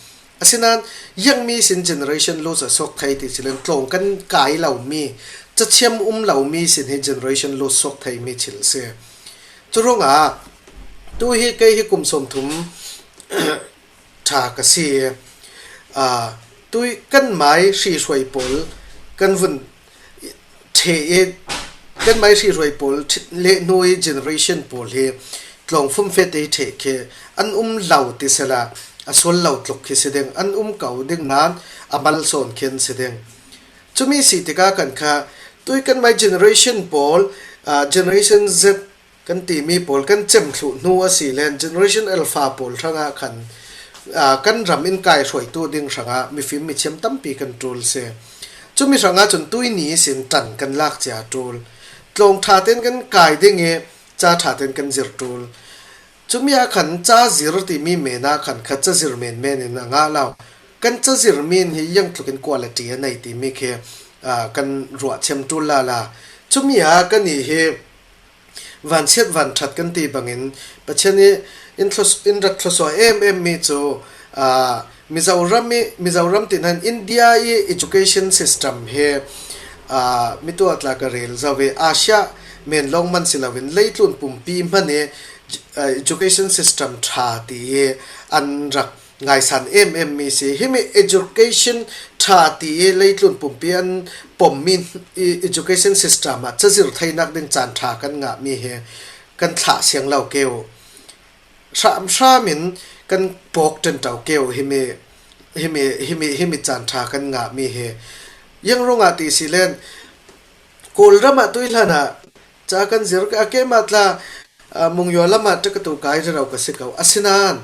Asinain ziangmi sin generation loss a suak thei ti si len tlawng kan kai lomi, cathiam um lomi sin hi generation loss suak theimi thil si. Cu ruangah tu hi kei hi kum sawmthum ṭha ka si. Aa, tu kan mai hrihruai pawl kan vun ṭheh i kan mai hrihruai pawl ṭhi-, le hnu i generation pawl hi tlawng fumfe te i ṭheh khi an um lo ti sela a sual lo tluk khi si ding, an um ko ding nain a malsawn khi an si ding. Cumi si tikah kan kha tui kan mai generation pawl, aa, generation Z kan timi pawl kan cem thluh hnu a si len generation alpha pawl hrangah khan, aa, kan ram in kai hruaitu ding hrangah mifim mithiam tampi kan ṭul si. Cumi hrangah cun tuini sin ṭan kan lak cia ṭul. Tlawng ṭha ten kan kai ding i ca ṭha ten kan zir ṭul. Cumi ah khan ca zir timi men ah khan kha ca zir menmen in a ngah lo. Kan ca zir mi in hi ziangtluk in quality a nei timi khi, aa, kan ruah thiam ṭul lala. Cumi ah kan i hi vansiat vanṭhat kan ti bangin Pathian i in thlu-, in rak thluasuah em em mi cu, aa, Mizoram i, Mizoram ti nan India i education system hi, aa, mi tuah tla ka rel zo i Asia men lawng man si loin leitlun pumpi hman i, aa, education system ṭha ti i an rak ngaisan em em mi si. Himi education ṭha ti i leitlun pumpi an pommi i education system ah cazir theinak ding caan ṭha kan ngahmi hi kan thlah siang lo keu. Hramhram in kan pawk ṭanṭo keu himi, himi, himi, himi caan ṭha kan ngahmi hi. Ziang ruangah ti si len Kawlram ah tuihlan ah ca kan zir a keimah tla, aa, Mungyaw lam ah ṭakatu kai rero ka si ko. Asinain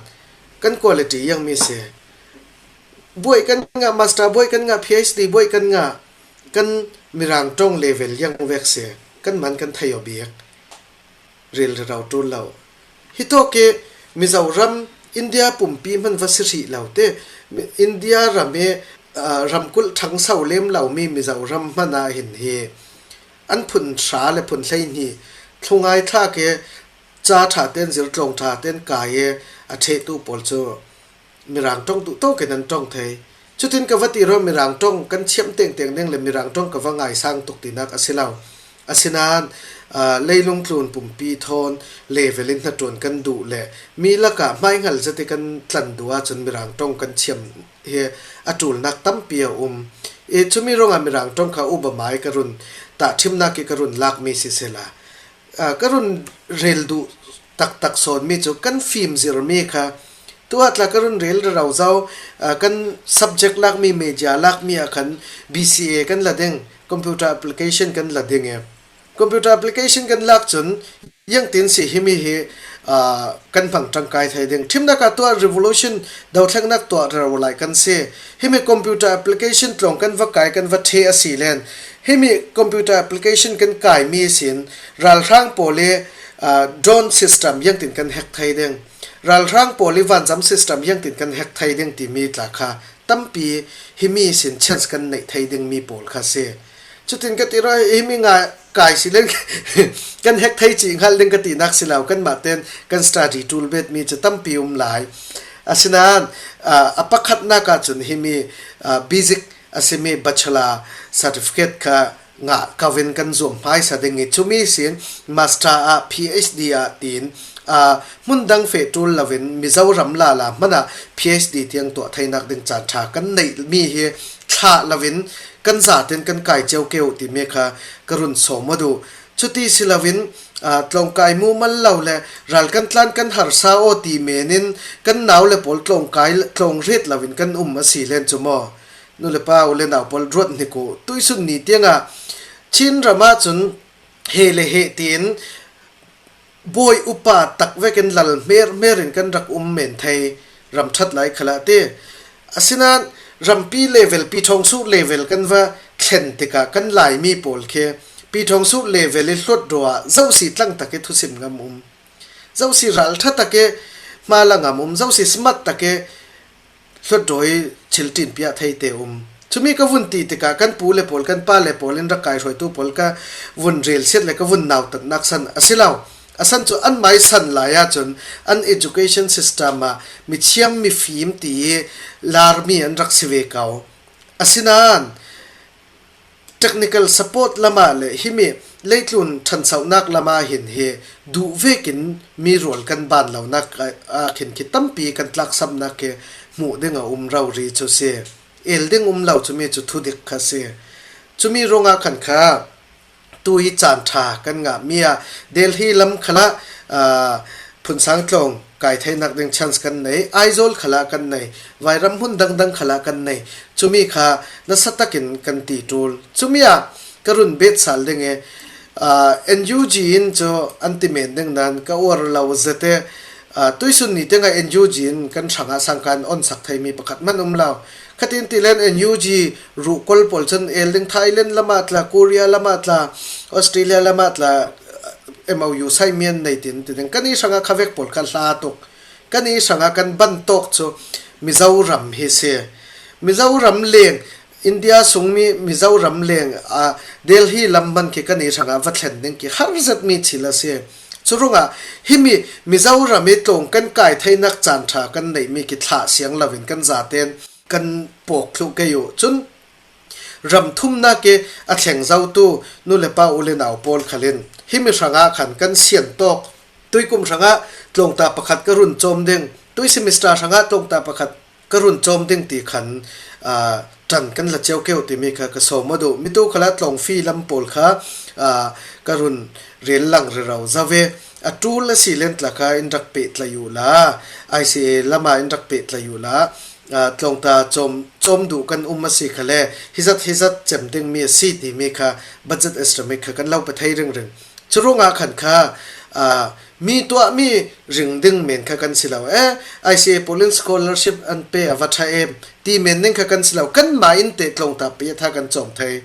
kan quality ziangmi si. Buai kan ngah, master buai kan ngah, PhD buai kan ngah, kan Mirang ṭong level ziang vek si. Kan man kan thei aw bik. Ril rero ṭul lo. Hitawk i Mizoram India pumpi hman va si hrih lo te. India ram i, aa, ramkulh ṭhangso lem lomi Mizoram hman ah hin hi an phun hra le phun hleihnih thlungai thlak i ca ṭha ten zir, tlawng ṭha ten kai i a ṭhehtu pawl cu Mirang ṭong duh tawk in an ṭong thei. Cutin ka va ti ruah, Mirang ṭong kan thiam tengteng ding le Mirang ṭong ka va ngaisang tuk tinak a si lo. Asinain, aa, leilung tlun pumpi thawn level in hnaṭuan kan duh le mi lakah hmaihngal zet i kan tlan duh ahcun Mirang ṭong kan thiam hi a ṭulnak tampi a um. I cumi ruangah Mirang ṭong kha uba mai ka run tahṭhimnak i ka run lakmi sisela, aa, ka run rel duh taktak sawnmi cu kan fim zirmi kha tu ah tla ka run rel rero zo, aa, kan subject lakmi, major lakmi ah khan BCA kan la ding, computer application kan la ding e. Computer application kan lak cun ziangtin si himi hi, aa, kan hmang ṭangkai thei ding. Ṭhimnak ah tuah revolution, dothlengnak tuah rero lai kan si. Himi computer application tlawng kan va kai, kan va ṭhe a si len, himi computer application kan kai mi sin ralhrang pawl i, aa, drone system ziangtin kan hack thei ding, ralhrang pawl i vanzam system ziangtin kan hack thei ding timi tla kha tampi himi sin chance kan neih thei ding mi pawl kha si. Chutin ka ti rua, himi nga kai si len kan hack thei cih hngal ding ka tinak si lo, kanmah ten kan study tool bet mi cu tampi um lai. Asinain, aa, a pakhatnak ah cun himi, aa, basic a simi bachelor certificate kha ngah ko in kan zuam hmaisa ding i, cumi sin master ah, PhD ah tiin, aa, hmun dang feh ṭul loin Mizoram lala hmanh ah PhD tiang tuah theinak ding caan ṭha kan neih mi hi thlah loin kan zaten kan kai cio ke uh timi kha ka run sawm aw duh. Cuti si loin, aa, tlawngkai mumal lo le ral kan tlan kan harsa aw ti men in kan nau le pawl tlawngkai, tlawng hret loin kan um a si len cu maw? Nu le pa, u le nau pawl, ruat hnik uh. Tuisun ni tiangah Chin ram ah cun he le he tiin bawi upa tak vekin lal hmerhmer in kan rak um men thei ram ṭhat lai khalah ti. Asinain rampi level, piṭhawng suh level kan va thlen tikah kan Laimi pawl khi piṭhawng suh level i hluat dua ah zosi tlang tak i thusim ngam um, zosi ralṭha tak i hma la ngam um, zosi smart tak i hluat dua i thil ṭinpiak thei te um. Cumi ka vun ti tikah kan pu le pawl, kan pa le pawl in rak kai hruaitu pawl ka vun relsiat le ka vun nautatnak san a si lo. A san cu anmai san lai ahcun an education system ah mithiam mifim ti i larmi an rak si ve ko. Asinain technical support lamah le himi leitlun ṭhansohnak lamah hin hi duh vekin mi rual kan ban lonak ah khin khi tampi kan tlaksamnak hi hmuh ding a um rori cu si. El ding um lo, cumi cu thudik kha si. Cumi ruangah khan kha tu i caan ṭha kan ngahmi ah Delhi lam khalah, aa, phunsang tlawng kai theinak ding chance kan nei, Aizawl khalah kan nei, vairam hmun dangdang khalah kan nei. Cumi kha nasa takin kan ti ṭul. Cumi ah ka run bet sal ding i, aa, NUG in cu an ti men ding nan ka uar lo zet i, aa, tuisun ni tiangah NUG in kan hrangah sangka an onsak theimi pakhat hmanh um lo. Khatin ti len NUG ruhkol pawl cun el ding, Thailand lamah tla, Korea lamah tla, Australia lamah tla, MOU saimian nei tin ti ding. Kan i hrangah khavek pawl kha hla tuk. Kan i hrangah kan ban tawk cu Mizoram hi si. Mizoram leng, India sungmi Mizoram leng, aa, Delhi lam man khi kan i hrangah va thlen ding khi har zetmi thil a si. Cu ruangah himi Mizoram i tlawng kan kai theinak caan ṭha kan neihmi khi thlah siang loin kan zaten kan pawk thluh kei uh. Cun ram thumnak i a thleng zotu nu le pa, u le nau pawl khal in himi hrangah khan kan sian tawk. Tuikum hrangah tlawngta pakhat ka run cawm ding, tui semester hrangah tlawngta pakhat ka run cawm ding ti khan, aa, ṭan kan la cio keu timi kha ka sawm aw duh. Mitu khalah tlawng fee lam pawl kha, aa, ka run rel lang rero zo ve. A ṭul a si len tla kha in rak pehtlai uh la, ICA lamah in rak pehtlai uh la, aa, tlawngta cawm, cawm duh kan um a si khale, hizat, hizat cem dingmi a si timi kha budget estimate kha kan lo pe thei ringring. Cu ruangah khan kha, aa, mi tuahmi ring ding men kha kan si lo. Eh, ICA pawl in scholarship an pe a va ṭha em ti men ding kha kan si lo. Kanmah in teh tlawngta pehtlai kan cawm thei.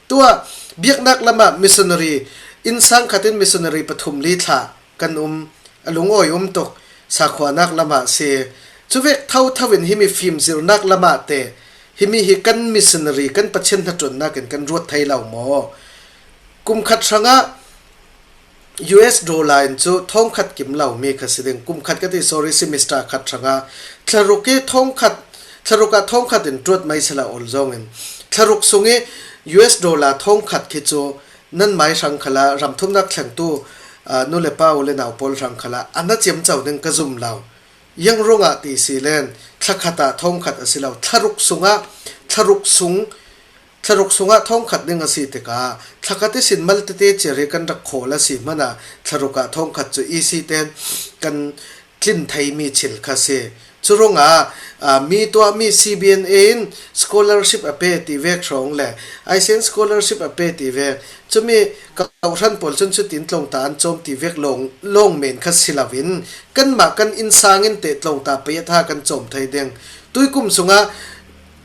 Tuah biaknak lamah missionary, innsang khat in missionary pathum li thlah kan um, a lungawi um tuk, sakhuanak lamah si. Cuvek thotho in himi fimzirnak lamah teh, himi hi kan missionary, kan Pathian hnaṭuannak in kan ruat thei lo maw? Kum khat hrangah US dollar in cu thawngkhat kim lomi kha si ding. Kum khat ka ti, sorry, semester khat hrangah thlaruk i thawngkhat, thlaruk ah thawngkhat in ṭuat mai sala ol zongin thlaruk sung i US dollar thawngkhat khi cu nanmai hrang khalah, ram thumnak thlengtu, aa, nu le pa, u le nau pawl hrang khalah a na ciamco ding ka zum lo. Ziang ruangah ti si len, thlakhat ah thawngkhat a si lo. Thlaruk sungah, thlaruk sung, thlaruk sungah thawngkhat ding a si tikah, thlakhat ihsin mal tete ciar i kan rak khawl a si hmanh ah, thlaruk ah thawngkhat cu E C ten kan tlin theimi thil kha si. Cu ruangah, aa, mi tuahmi C B N A in scholarship a pe ti vek hrawng le, aisin scholarship a pe ti vek. Cumi kawhhran pawl cun cutin tlawngta an cawm ti vek lawng, lawng men kha si loin, kanmah kan innsang in teh tlawngta paiatha kan cawm thei ding. Tuikum sungah,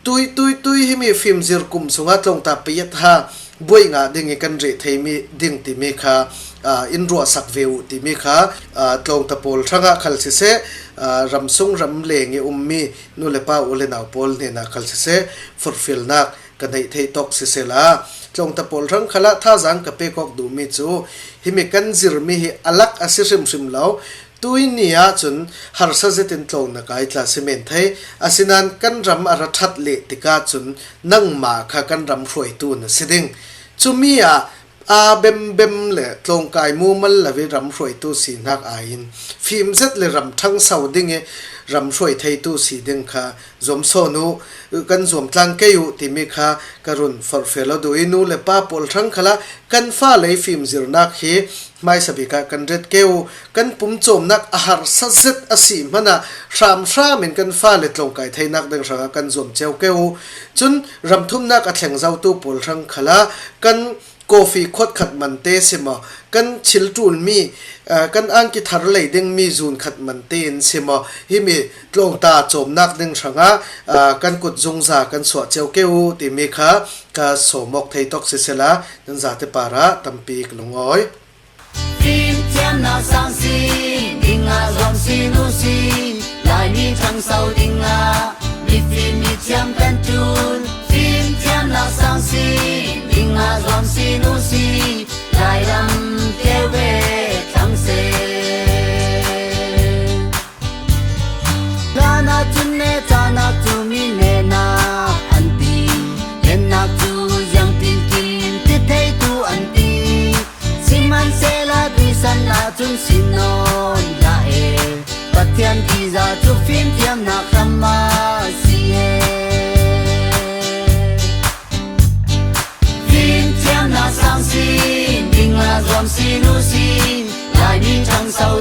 tui, tui, tui himi fimzir kum sungah tlawngta paiatha buai ngah ding i kan reh theimi ding timi kha, aa, in ruahsak ve uh timi kha, aa, tlawngta pawl hrangah khal siseh, aa, ramsung ramleng i ummi nu le pa u le nau pawl hnenah khal siseh, forhfialnak ka neih theih tawk sisela, tlawngta pawl hrang khalah thazaang ka pek awk duhmi cu himi kan zirmi hi a lak a si hrimhrim lo. Tuini ahcun harsa zetin tlawng na kai tla si men thei. Asinain kan ram a ra ṭhat leh tikah cun nangmah kha kan ram hruaitu na si ding. Cumi ah aa bembem le tlawngkai mumal lo i ram hruaitu si hnak aiin fim zet le ram ṭhangso ding i ram hruai theitu si ding kha zuam sawn uh, kan zuam tlang kei uh timi kha ka run forhfial aw duh i, nu le pa pawl hrang khalah kan fale fimzirnak hi hmaisa bik ah kan ret kei uh. Kan pumcawmnak a harsa zet a si hmanah hramhram in kan fale tlawngkai theinak ding hrangah kan zuam cio kei uh. Cun ramthumnak a thleng zotu pawl hrang khalah kan coffee khuat khat man te si maw, kan thil ṭulmi, aa, kan angki thar lei dingmi zun khat man tein si maw, himi tlawngta cawmnak ding hrangah, aa, kan kut zungza kan suah cio kei uh timi kha ka sawm awk thei tawk sisela, nan zate parah tampi ka lungawi. Fimthiamnak sang si, dingah zuam si nu si, Laimi ṭhangso dingah mifim mithiam kan ṭul. Fimthiamnak sang si, dingah zuam si nu si, Lairam keu ve thlang seh. Hlanah cun neh, cahnak cu mi nehnak an ti, nehnak cu ziangtinkim ti theitu an ti. Sihmanhsehlaw tuisan ahcun sin nawn dah e, Pathian tisa cu fimthiamnak hram a si e. Fimthiamnak sang si, dingah zuam si nu si, Laimi ṭhangso